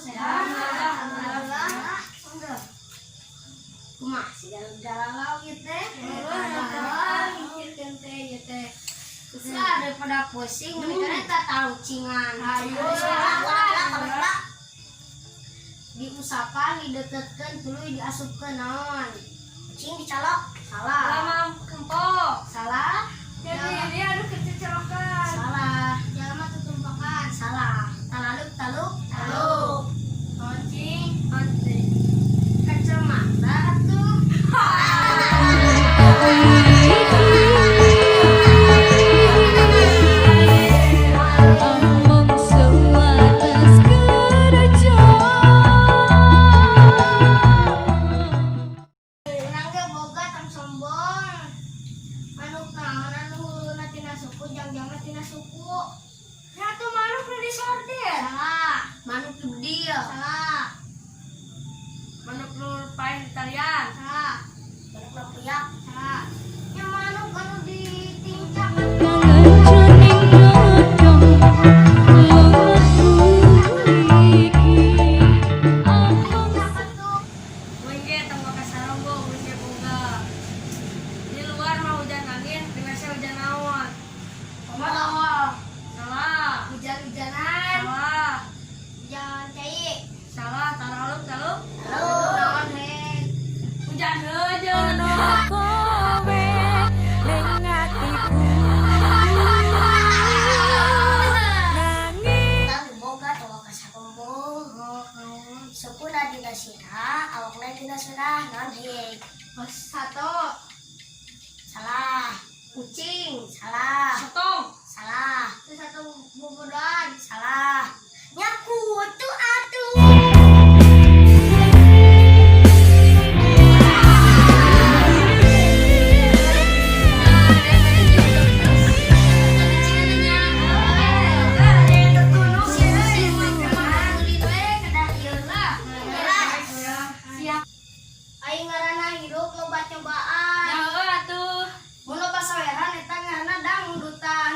Sehat. Alhamdulillah. Enggak. Kumaha sih galau ieu teh? Mikirkeun teh ieu teh. Susah daripada pusing, mendingan eta tarucingan. Ayo. Diusapan, dideketkeun, tuluy diasupkeun naon? Cing dicolok. Salah. Lama kempok. Salah. Jadi ini aduh kececerokan. Salah. Jalma tutumpakan. Salah. Talaluk taluk taluk. Oncing, oncing. Kacamata atuh. Amung sewates kerja. Urang ge boga, tong sombong. Manuk naon anu huluna tina suku, jangjangna tina suku? Ya tuh manuk nu disordir. Salah. Manuk bedil. Salah. Manuk nu paeh di talian. Salah. Manuk lampuyak. Salah. Nya manuk anu ditincak. Kangen jroning godhong lungetmu iki amung Apa tuh? Uing ge tong waka sarombong, uing ge boga. Di luar mah hujan angin, di WC hujan naon? Ngomong. Salah. Hujan-hujanan. Salah. Hujan cai. Salah, taraluk taluk. Taluk. Naon he? Hujan heujeun. Kowe ning atiku nanging Urang boga, tong waka sarombong. Sukuna dina sirah, awakna dina surah, naon heug? Satu. Salah. Kucing. Salah. Sotong. Salah. Itu satu bobodohan. Salah. Nya kutu atuh. Siap. Aing ngaranna hirup loba cobaan. Ya atuh. Mun loba saweran eta ngaranna dangdutan.